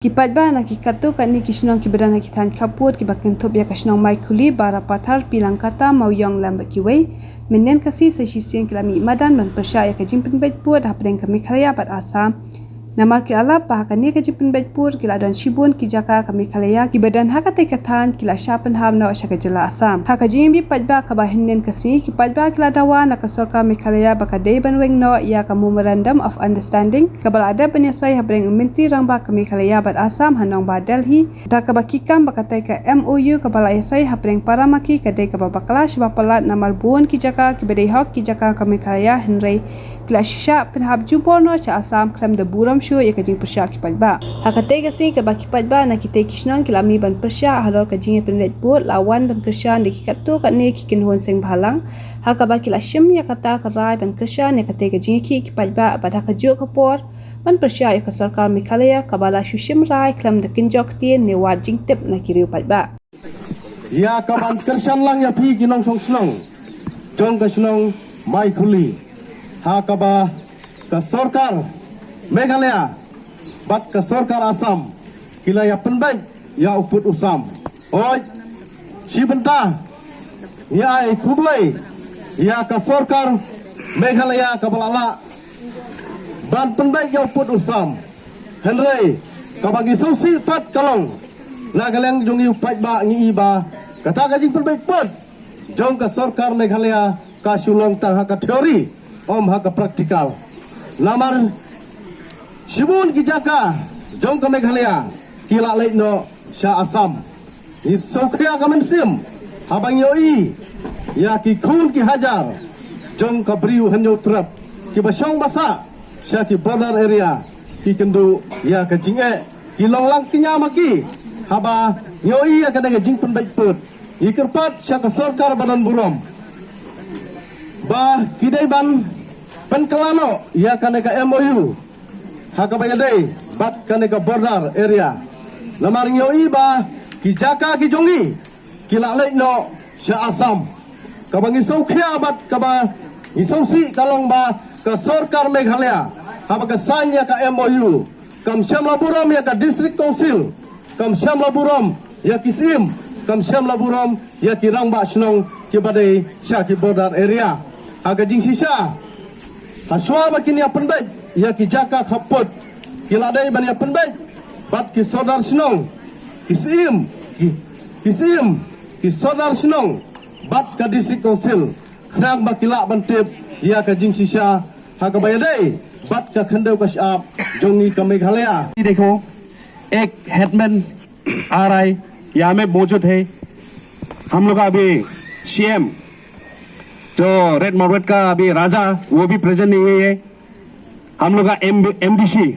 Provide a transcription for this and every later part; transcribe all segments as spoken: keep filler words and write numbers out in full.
Ki paidbah na ki katto katne ki shnong kiba don ha ki thaiñ khappud kiba kynthup ïa ka shnong Maikhuli, Barapathar, Pilangkata, Mawiong lem bad kiwei, mynnin ka sngi sa shisien ki la mih madan ban pyrshah ïa ka jingpynbeit pud hapdeng ka Meghalaya bad Assam. Namar ki la lap ba ha kane ka jingpynbeit pud ki la don shibun ki jaka ka Meghalaya kiba don ha katei ka thaiñ ki la shah pynhap noh sha ka jylla Assam. Ha ka jingïabi paidbah kaba hynnin ka sngi, ki paidbah ki la dawa na ka sorkar Meghalaya ba ka dei ban weng noh ïa ka Memorandum of Understanding kaba la dep ban ïasain hapdeng u Myntri Rangbah ka Meghalaya bad Assam ha nongbah Delhi, da kaba ki kam ba katei ka M O U kaba la ïasain hapdeng para ma ki ka dei kaba bakla shibun palat, namar bun ki jaka kiba dei hok ki jaka ka Meghalaya, hynrei ki la shu shah pynhap jubor noh sha Assam khlem da burom shuh ïa ka jingpyrshah ki paidbah. Ha katei ka sngi kaba ki paidbah na kitei ki shnong ki la mih ban pyrshah halor ka jingïapynbeit pud, la wan ban kyrshan da ki katto katne ki kynhun seng bhalang, ha kaba ki la shim ïa kata ka rai ban kyrshan ïa katei ka jingïakhih ki paidbah, bad ha kajuh ka por ban pyrshah ïa ka sorkar Meghalaya kaba la shu shim rai khlem da kynjoh ktien ne wad jingtip na ki riew paidbah. Ïa kaban kyrshan lang ïa phi ki nongshong shnong jong ka shnong Maikhuli, ha kaba ka sorkar Meghalaya bad ka sorkar Assam ki la ïapynbeit ïa u pud u sam. Hooid, shi bynta ngi ai khublei ïa ka sorkar Meghalaya kaba la lah ban pynbeit ïa u pud u sam. Hynrei kaba ngi sngewsih pat ka long, na ka liang jong ngi u paidbah ngi i ba kata ka jingpynbeit pud jong ka sorkar Meghalaya ka shu long tang ha ka theory, ym ha ka practical. Namar shibun ki jaka jong ka Meghalaya ki la leit noh sha Assam. Ngi sngewkhia ka mynsiem haba ngi ïohi ïa ki khun ki hajar jong ka Bri u Hynñiewtrep kiba shong ba sah sha ki border area, ki kynduh ïa ka jingeh, ki long lang kñia ma ki. Haba ngi ïohi ïa kane ka jingpynbeit pud, ngi kyrpad sha ka sorkar ba don burom ba ki dei ban pynkylla noh ïa kane ka M O U ha kaba ïadei bad kane ka border area. Namar ngi ïohi ba ki jaka ki jong ngi ki la leit noh sha Assam. Kaba ngi sngewkhia bad kaba ngi sngewsih ka long ba ka sorkar Meghalaya haba ka sign ïa ka M O U, kam shym la burom ïa ka District Council, kam shym la burom ïa ki syiem, kam shym la burom ïa ki rangbah shnong kiba dei sha ki border area. Ha ka jingshisha, ha shuwa ba kin ïapynbeit ïa ki jaka khappud, ki la dei ban ïapynbeit bad ki sordar shnong, ki syiem, ki, ki syiem, ki sordar shnong bad ka District Council, khnang ba ki lah ban tip ïa ka jingshisha ha kaba ïadei bad ka khyndew ka shyiap jong ngi ka Meghalaya. ये देखो, एक हेडमैन आ रहा है, यहाँ में मौजूद है। हम लोग का अभी सीएम, जो रेड मार्बेट का अभी राजा, वो भी प्रेजेंट नहीं हुई है। हम लोग का एम एमडीसी,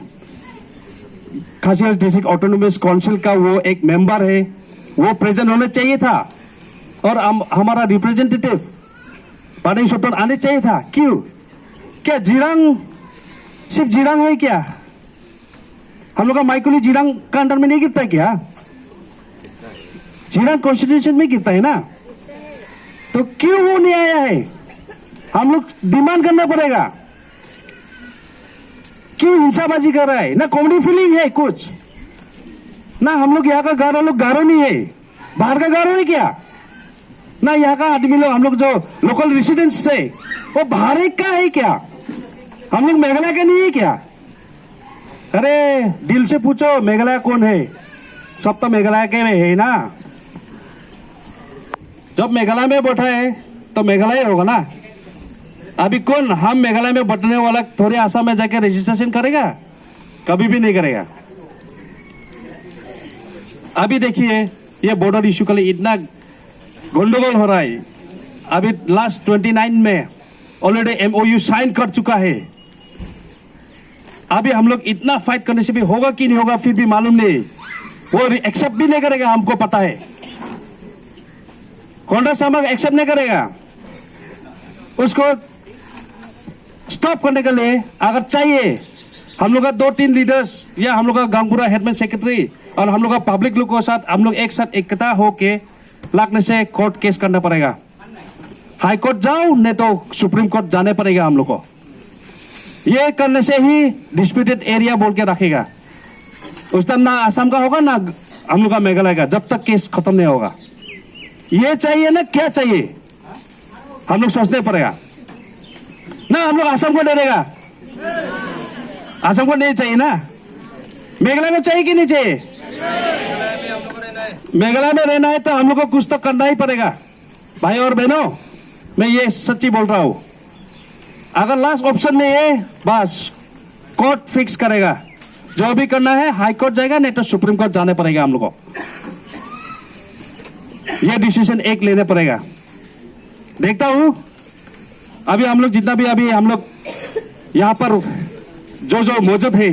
खासी हिल्स डिस्ट्रिक्ट ऑटोनोमस काउंसिल का वो एक मेंबर है, वो प्रेजेंट होना चाहिए था। और हम, हमारा रिप्रेजेंटेटिव पानी सोटन आने चाहिए था। क्यों? क्या जीरांग सिर्फ जीरांग है क्या? हम लोग का माइकुली जीरांग का अंडर में नहीं गिरता क्या? जीरांग कॉन्स्टिट्यूशन में गिरता है ना, तो क्यों वो नहीं आया है? हम लोग डिमांड करना पड़ेगा। क्यों हिंसाबाजी कर रहा है? ना कॉमेडी फीलिंग है कुछ, ना हम लोग यहाँ का गारो लोग गारो नहीं है, बाहर का गारो है क्या? ना यहाँ का आदमी लोग, हम लोग जो लोकल रेसिडेंट्स है, वो बाहर का है क्या? हम लोग मेघालय का नहीं है क्या? अरे, दिल से पूछो, मेघालय कौन है? सब तो मेघालय के में है ना। जब मेघालय में बैठा है, तो मेघालय होगा ना। अभी कौन हम मेघालय में बैठने वाला थोड़ी आसाम में जाके रजिस्ट्रेशन करेगा? कभी भी नहीं करेगा। अभी देखिए, ये बॉर्डर इशू के लिए इतना गंडगोल हो रहा है। अभी लास्ट ट्वेंटी नाइन में ऑलरेडी एमओयू साइन कर चुका है। अभी हम लोग इतना फाइट करने से भी होगा कि नहीं होगा, फिर भी मालूम नहीं। वो एक्सेप्ट भी नहीं करेगा, हमको पता है। कॉन्ट्रा शर्मा एक्सेप्ट नहीं करेगा। उसको स्टॉप करने के लिए अगर चाहिए, हम लोग का दो तीन लीडर्स या हम लोग का गांवबुढ़ा हेडमैन सेक्रेटरी और हम लोग का पब्लिक लोग के साथ हम लोग एक साथ एकता होके लगने से कोर्ट केस करना पड़ेगा। हाई कोर्ट जाओ, नहीं तो सुप्रीम कोर्ट जाने पड़ेगा हम लोग को। ये करने से ही डिस्प्यूटेड एरिया बोल के रखेगा। उस टाइम ना आसाम का होगा ना हम लोग का मेघालय का, जब तक केस खत्म नहीं होगा। ये चाहिए ना, क्या चाहिए, हम लोग सोचने पड़ेगा ना। हम लोग आसाम को दे देगा, आसाम को नहीं चाहिए ना। मेघालय में चाहिए कि नहीं चाहिए? मेघालय में रहना है तो हम लोग को कुछ तो करना ही पड़ेगा। भाई और बहनों, मैं ये सच्ची बोल रहा हूँ, अगर लास्ट ऑप्शन नहीं है, बस कोर्ट फिक्स करेगा। जो भी करना है, हाई कोर्ट जाएगा, नहीं तो सुप्रीम कोर्ट जाने पड़ेगा हम लोग को। ये डिसीजन एक लेने पड़ेगा। देखता हूँ, अभी हम लोग जितना भी, अभी हम लोग यहाँ पर जो जो मौजूद है,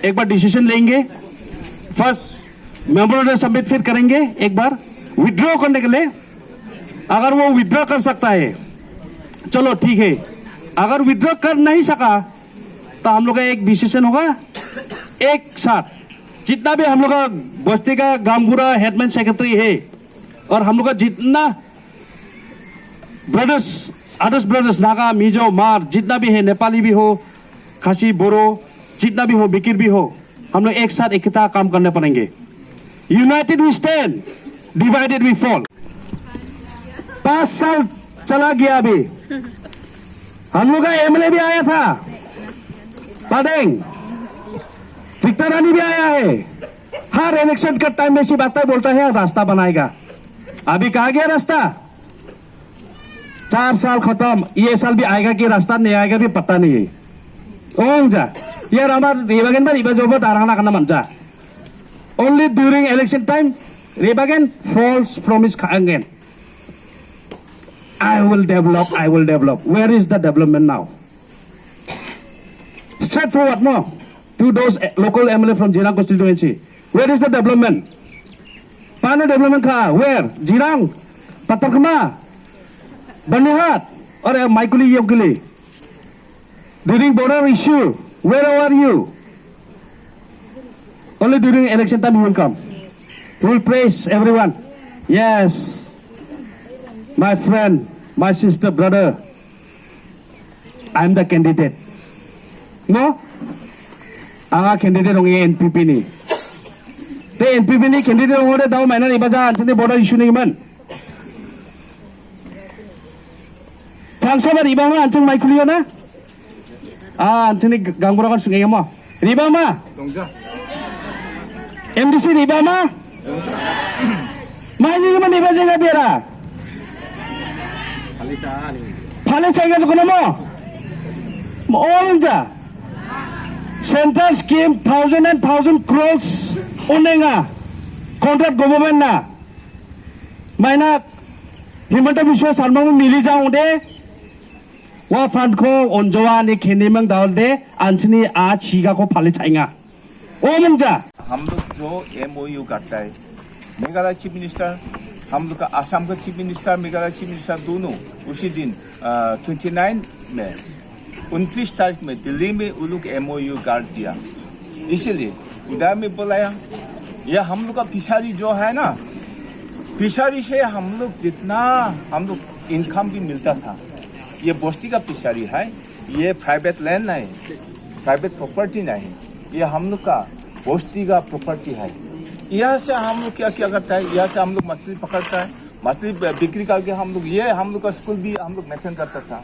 एक बार डिसीजन लेंगे। फर्स्ट मेमोरेंडम सबमिट फिर करेंगे एक बार विड्रॉ करने के लिए। अगर वो विड्रॉ कर सकता है, चलो ठीक है। अगर विड्रॉ कर नहीं सका, तो हम लोग का एक डिसीजन होगा, एक साथ जितना भी हम लोग का बस्ती का गांवबुढ़ा, हेडमैन, सेक्रेटरी है, और हम लोग का जितना ब्रदर्स, अदर्स ब्रदर्स, नागा, मिजो, मार, जितना भी है, नेपाली भी हो, खासी, बोरो, जितना भी हो, बिकिर भी हो, हम लोग एक साथ एकता काम करने पड़ेंगे। United we stand, divided we fall। पांच साल चला गया अभी। हम लोग का एमएलए भी आया था, पाडेंग, रिक्ता रानी भी आया है। हर इलेक्शन का टाइम में इसी बात बोलता है, रास्ता बनाएगा। अभी कहाँ गया रास्ता? चार साल खत्म, ये साल भी आएगा कि रास्ता नहीं आएगा भी पता नहीं है। Ong ja, ya rama ribagen ba riba joba darang na kana manja. Only during election time, ribagen false promise khangen. I will develop, I will develop. Where is the development now? Straightforward, no? To those, eh, local M L A from Jirang constituency. Where is the development? Pano development kha? Where? Jirang, Patharkhmah, Byrnihat, or, eh, Maikuli, Yokili? During border issue, where are you? Only during election time you will come. You will praise everyone. Yes, my friend, my sister, brother, I am the candidate. No? Anga candidate ong ye N P P ni. Te N P P ni candidate ong de daw mainan iba ja anchini border issue ni man. Changsa ba riba ma anching Maikuli na? Ah, anchini gaonbura kan sungai ma. Riba ma? Dongja. M D C riba ma? Mai ni ma riba jega biara. Phale cha ni. Phale cha ga jukuna mo. Mo ong ja. Central scheme thousand and thousand crores unenga. Contract government na. Maina Himanta Biswa Sarma mo mili jang de. Wa fund ko onjoa ni kheni mang dal de anchini a chiga ko phale chainga. O mungja. हम लोग जो एमओयू करता है, मेघालय चीफ मिनिस्टर, हम लोग का आसाम का चीफ मिनिस्टर, मेघालय चीफ मिनिस्टर दोनों उसी दिन, ट्वेंटी नाइन में, उनतीस तारीख में दिल्ली में उन लोग एमओयू कर दिया। इसीलिए उधर में बुलाया। यह हम लोग का फिशरी जो है ना, फिशरी से हम लोग जितना हम लोग इनकम भी मिलता था, ये बस्ती का फिशरी है, ये प्राइवेट लैंड नहीं, प्राइवेट प्रॉपर्टी नहीं, ये हम लोग का बस्ती का प्रॉपर्टी है। यहाँ से हम लोग क्या क्या करता है, यहाँ से हम लोग मछली पकड़ता है, मछली ब-, बिक्री करके हम लोग, ये हम लोग का स्कूल भी हम लोग मेंटेन करता था।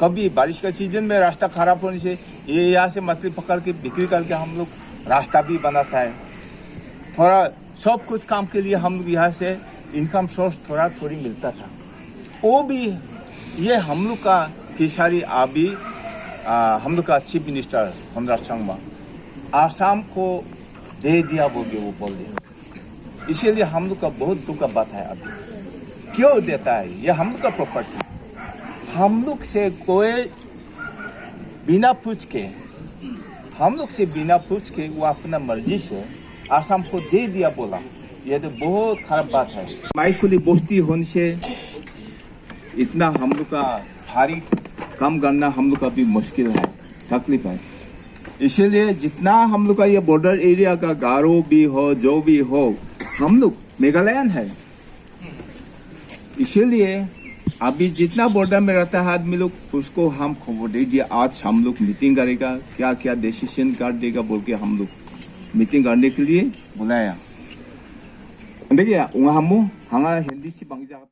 कभी बारिश का सीजन में रास्ता खराब होने से ये यहाँ से मछली पकड़ के बिक्री करके हम लोग रास्ता भी बनाता है। थोड़ा सब कुछ काम के लिए हम लोग यहाँ से इनकम सोर्स थोड़ा थोड़ी मिलता था। वो भी ये हम लोग का फिशरी अभी, आ, हम लोग का चीफ मिनिस्टर कोनराड संगमा आसाम को दे दिया बोल के वो बोल दिया। इसीलिए हम लोग का बहुत दुख का बात है। अभी क्यों देता है? ये हम लोग का प्रॉपर्टी, हम लोग से कोई बिना पूछ के, हम लोग से बिना पूछ के वो अपना मर्जी से आसाम को दे दिया बोला। ये तो बहुत खराब बात है। माइकुली बस्ती होने से इतना हम लोग का भारी काम करना हम लोग का भी मुश्किल है, तकलीफ है। इसीलिए जितना हम लोग का ये बॉर्डर एरिया का गारो भी हो, जो भी हो, हम लोग मेघालयन है। इसीलिए अभी जितना बॉर्डर में रहता है आदमी लोग, उसको हम खबर दे दिया, आज हम लोग मीटिंग करेगा, क्या क्या डिसीजन कर देगा बोल के हम लोग मीटिंग करने के लिए बुलाया। देखिए, वहाँ हम, हमारा हिंदी से बंग जाता।